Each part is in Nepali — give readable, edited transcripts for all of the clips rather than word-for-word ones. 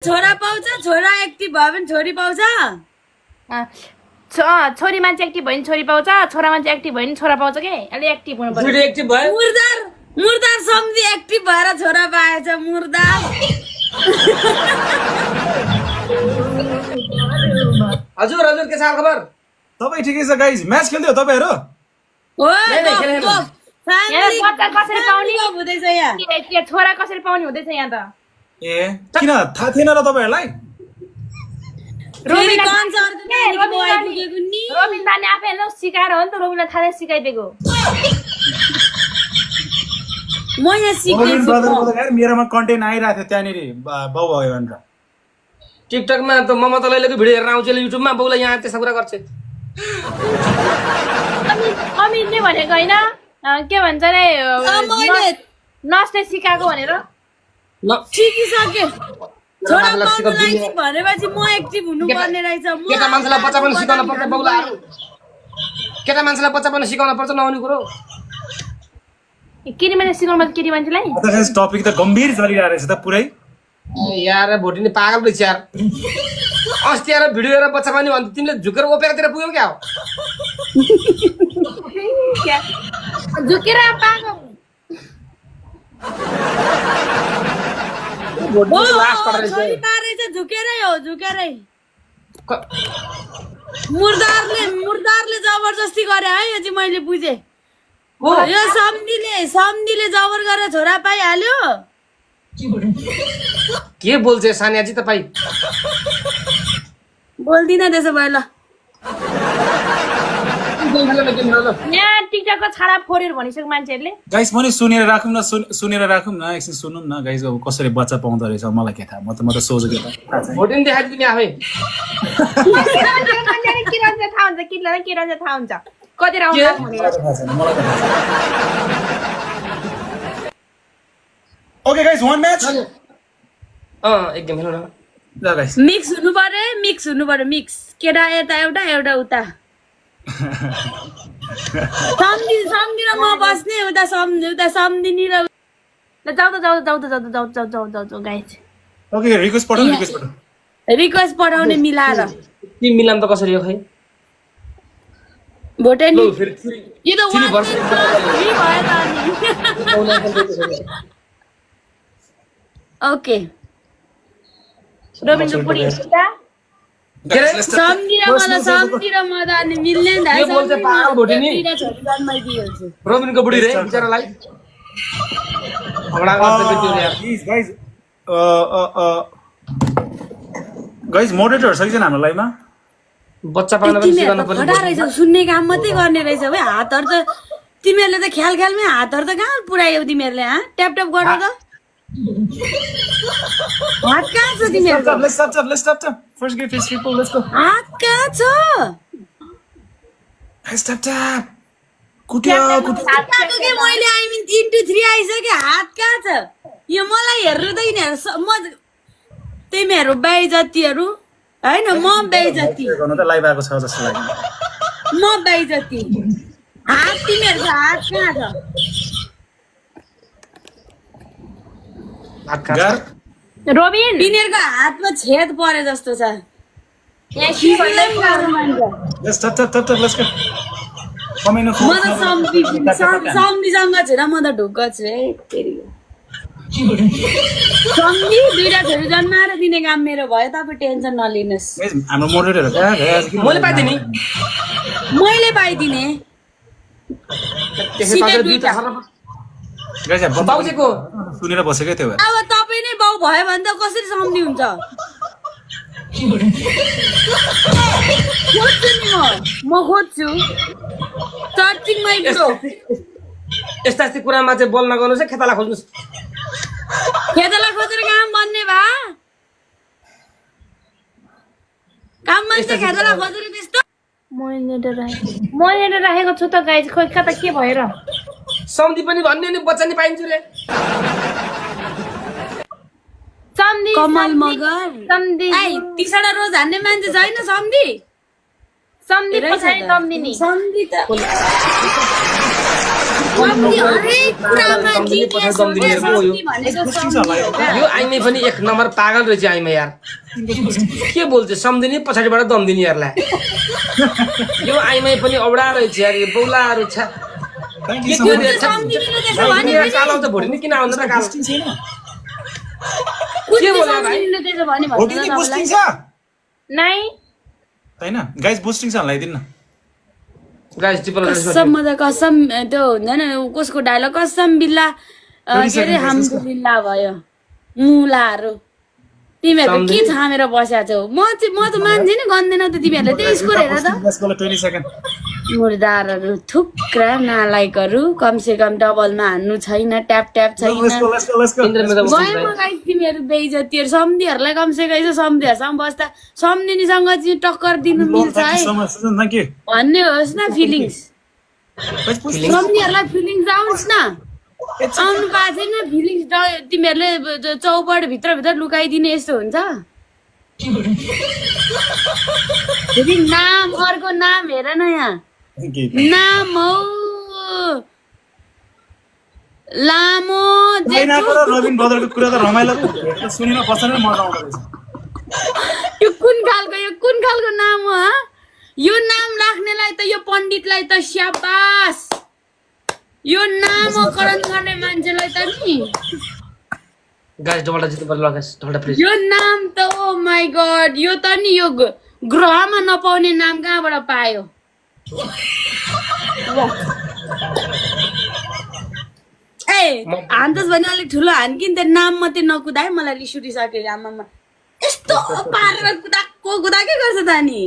छोरा पाउँछ छोरा एक्टिभ भयो भने छोरी पाउँछ छोरी मान्छे एक्टिभ भयो भने छोरी पाउँछ छोरा मान्छे एक्टिभ भयो भने छोरा पाउँछ के अलि एक्टिभ हुनु पर्छ एक्टिभ भयो मुर्दार सम्झी एक्टिभ भएर छोरा पाएछ मुर्दार हजुर हजुर के छ खबर तपाईँ ठिकै छ गाइज म्याच खेल्थ्यो तपाईहरु कसरी पाउने हुँदैछ यहाँ छोरा कसरी पाउने हुँदैछ यहाँ त ए किन थाहा थिएन र तपाईहरुलाई रोबिन दाने आफै हेर्नु सिकाएर हो नि त रोबिनलाई थाहा सिकाइदिएको म यहाँ सिकेछु मेरोमा कन्टेन्ट आइरहेको थियो त्यहाँनिर बाउ भयो भनेर टिकटकमा त ममता लैलेको भिडियो हेर्न आउँछ युट्युबमा बाउलाई यहाँ त्यस्ता कुरा गर्छ अमितले भनेको होइन के भन्छ रे नर्सले सिकाएको भनेर सिकिसके छोरा भनेपछि म एक्टिभ हुनुपर्ने रहेछ केटा मान्छेलाई बच्चा पनि सिकाउन पर्छ बाउलाई केटा मान्छेलाई बच्चा पनि सिकाउन पर्छ नआउने कुरो केटी मान्छे सिकाउनु केटी मान्छेलाई टपिक त गम्भीर चलिरहेको रहेछ त पुरै यार भोटिनी पागल रहेछ यार अस्ति आएर भिडियो हेरेर बच्चा पनि भन्थ्यो तिमीले झुकेर ओपेरातिर पुग्यौ क्या हो झुकेर पागल झुकेरै हो झुकेरै मुर्दारले जबरजस्ती गरे है यो चाहिँ मैले बुझेँ यो सम्धीले जबर गरेर छोरा पाइहाल्यो के बोल्छ सानियाजी तपाईँ बोल्दिन त्यसो भए ल यहाँ टिकटकको छाडा फोरेर भनिसक्यो मान्छेहरूले गाइस पनि सुनेर राखौँ न एकछिन सुनौँ न गाइस अब कसरी बच्चा पाउँदो रहेछ मलाई के थाहा म त सोझो के भोटिनी देखाइदिनु नि आफै के रहन्छ थाहा हुन्छ के रहन्छ थाहा हुन्छ कति आउँछ ओके गाइस वन म्याच एकदम हेर्नु न ल गाइस मिक्स हुनु पर्यो मिक्स केटा यता एउटा एउटा उता सम्झिन म बस्ने उता सम्झिनी र जाऊ गाइस ओके रिक्वेस्ट पठाउने मिलाएर टिम मिलान त कसरी हो खै भोटेनी यो त ओके रोबिन पुरी सम्झिर मजाले मिल्ने रोबिनको बुढी रे बिचरालाई गाइस मोडरेटर छ कि छैन हाम्रो लाइभमा बच्चा पाल्न पनि सिकाउनु पर्छ सुन्ने काम मात्रै गर्ने रहेछ है हातहरु त तिमीहरूले त ख्यालमै हातहरु त कहाँ पुऱ्यायौ तिमीहरूले ट्याप ट्याप गर त हात कहाँ छ तिमीहरूको Let's stop. First give his people. Let's go. हात कहाँ छ Stop. कुट्यो के मैले आई मिन 3 to 3 आइसक्यो हात कहाँ छ यो मलाई हेर्नु त यिनीहरू म तिमीहरू बेइज्जतीहरू हैन म बेइज्जती गर्नु त लाइभ आएको छ जस्तो लाग्यो म बेइज्जती हात तिमीहरूको हात कहाँ छ रोबिन तिनीहरूको हातमा छेद परे जस्तो छ Stop. Let's go. Come in. म त सम्झीसँग छैन म त ढुक्क छु है सम्झी दुईटा छोरी जन्माएर दिने काम मेरो भयो तपाईँ टेन्सन नलिनुहोस् हाम्रो मोडरेटर कहाँ गयो मैले पाइदिने मैले पाइदिने गाइस बाउजेको सुनेर बसेकै थियो अब तपाईँ नै बाउ भयो भने त कसरी सम्झी हुन्छ खोज्छु नि म खोज्छु सर्चिङमै यस्ता कुरामा चाहिँ बोल्न गर्नुहोस् है खेताला खोज्नुहोस् खेतला खोजेर काम बन्ने भा काम मान्छे खेतला खोजेर त्यस्तो मैले राखेको छु त गाइस खोइ कता के भएर सम्धि पनि भन्ने नि बच्चा नि पाइन्छ रे सम्धि कमल मगर सम्धि तिसवटा रोज हान्ने मान्छे छैन सम्धि सम्धि पछाडि सम्धिनी सम्धि त सम्झी हरेक कुरामा सम्झिने genius पछि सम्झिने हो, हेर्नु यो। सम्झी भनेको बुझ्टिङ छ सम्झी होला हो क्या। यो आइमै पनि एक नम्बर पागल रहेछ आइमा यार के बोल्छ सम्झिने पछाडिबाट दम दिने यारलाई यो आइमै पनि औडा रहेछ यार यो बौलाहरू छ थ्याङ्क के यू सो के मच रहेछ सम्झिनु त्यसो भने कालो त भोटिनी किन आउँदैन कालो बुस्टिङ छैन कुन के चाहिँ बोल्यो भाइ? सम्झिनुले त्यसो भने भन्नु भोटिनी त बुस्टिङ तपाईँलाई। छ नै हैन गाइस बुस्टिङ छ लगाइदिनु न गाइस टिपल कसम म त कसम त्यो हुँदैन कसको डायलग कसम बिल्ला के अरे हामदुलिल्ला भयो मुलाहरू तिमीहरू त के छामेर बस्या छौ म त मान्छे नै गन्दैन त तिमीहरूले त्यही स्कोर हेर त 20 सेकेन्ड मुर्दारहरू थुक्रा नालायकहरू कमसे कम डबलमा हान्नु छैन ट्याप ट्याप छैन लेट्स गो गएमा गाइस तिमीहरू बेइज्जतीहरू सम्धिहरूलाई कमसे कम यसो सम्धिहरूसँग बस्दा सम्धिनीसँग चाहिँ टक्कर दिनु मिल्छ है थ्याङ्क यू भन्ने होस् न फिलिङ्स सम्धिहरूलाई फिलिङ्स आओस् न आउनु पाएको छैन फिलिङ्स तिमीहरूले चौपट भित्र लुकाइदिने यस्तो हुन्छ फेरि नाम अर्को नाम हेर न यहाँ नाम हौ लामो चाइनाको र रबिन ब्रदरको कुरा त रमाइलो पो सुनेर बसेर मजा आउँदो रहेछ यो कुन खालको नाम हो हा? यो नाम राख्नेलाई त यो पण्डितलाई त स्याबास यो नाम करण गर्ने मान्छेलाई त नि गाइस डबल जित्नु पर्यो ल गाइस डबल प्लिज यो नाम त ओ माई गॉड यो त नि यो ग्रहमा नपाउने नाम कहाँबाट पायो ए हान्तस् भने अलिक ठुलो हान कि त्यो नाम मात्रै नकुदाए मलाई रिस उठिसक्यो आमामा यस्तो पारेर कुदाकै गर्छ त नि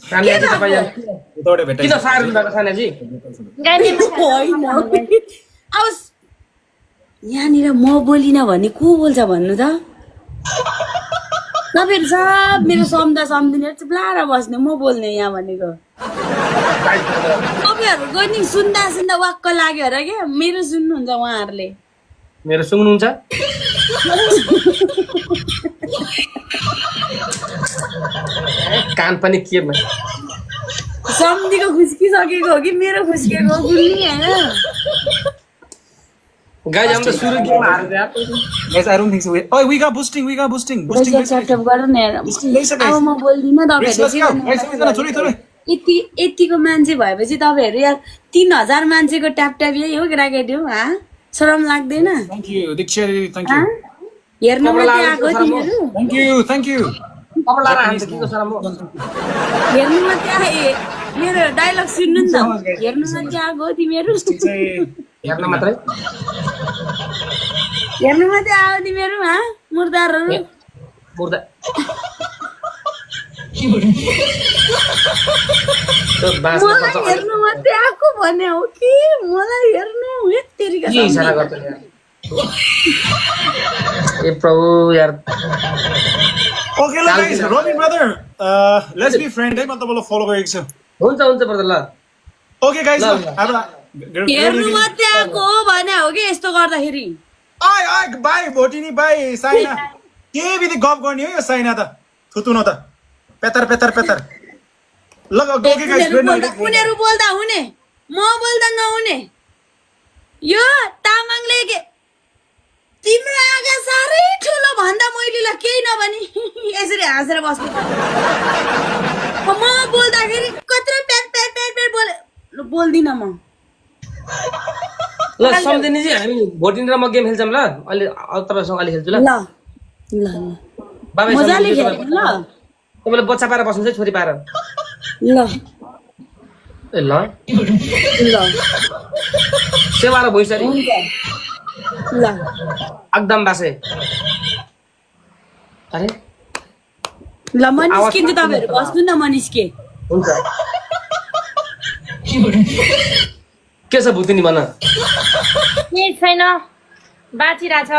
सान्याजी तपाईँ यहाँ उताबाट भेटाइ किन फायर दिनुभएको सान्याजी होइन अब यहाँनिर म बोलिनँ भने को बोल्छ भन्नु त तपाईँहरू सब मेरो सम्झिनेहरू चुप्लाएर बस्ने म बोल्ने यहाँ भनेको तपाईँहरूको नि सुन्दा वाक्क लाग्यो र क्या मेरो सुन्नुहुन्छ उहाँहरूले मेरो सुन्नुहुन्छ कान पनि के भयो सम्धिको खुस्किसकेको हो कि मेरो खुस्किएको हो गुल्ली होइन गाइस हम त सुरु गेम हारेर यार guys I don't think so ओए वी गॉट बुस्टिङ च्यापच्याप गर न यार। अब म बोल्दिनँ तपाईँहरूले यतिको मान्छे भएपछि तपाईँहरू यार 3000 मान्छेको ट्याप ट्याप यही हो केटाकेटी हो हा शरम लाग्दैन थ्यांक यू दीक्षारी थ्यांक यू हेर्न मात्रै आएको तिमीहरू थ्यांक यू कपडा हान्छ के कसरा म हेर्नु मात्रै आए मेरो डायलग सुन्नु नि त हेर्नु मात्रै आएको हो तिमीहरू हेर्न मात्रै हेर्नु मात्रै आयो तिमीहरू हा मुर्दारहरू मुर्दा मलाई हेर्नु मात्रै आएको भने हो कि मलाई हेर्नु हेत्तेरिका के इशारा गर्छ यार ए प्रभु यार ओके ल guys Rabin brother let's be friend है म तपाईलाई फलो गरेको छु हुन्छ ब्रदर ल ओके गाइस हेर्नु मात्रै आएको हो भने हो कि यस्तो गर्दाखेरि आइ बाई भोटिनी बाई साइना के बिदि गफ गर्ने हो यो साइना त थुतु न त पेतर ल ओके गाइस उनीहरू बोल्दा हुने म बोल्दा नहुने यो तामाङले के तिम्रो आगा साह्रै ठुलो भन्दा मैले ल केही नभनी यसरी हाँसेर बस्नु म बोल्दाखेरि कत्रो प्याट बोले बोल्दिनँ म ल सम्झिने चाहिँ हामी भोटिन र म गेम खेल्छौँ ल अलि तपाईसँग अलि खेल्छु ल ल बाबाई मजाले खेल्नु ल तपाईँले बच्चा पाएर बस्नु चाहिँ छोरी पाएर ल ए ल ल सेवा र भुइँसरी ल एकदम बासे अरे ल म निस्किन्छु तपाईँहरू बस्नु न म निस्के हुन्छ के छ भुतिनी भन केही छैन बाँचिरहेछ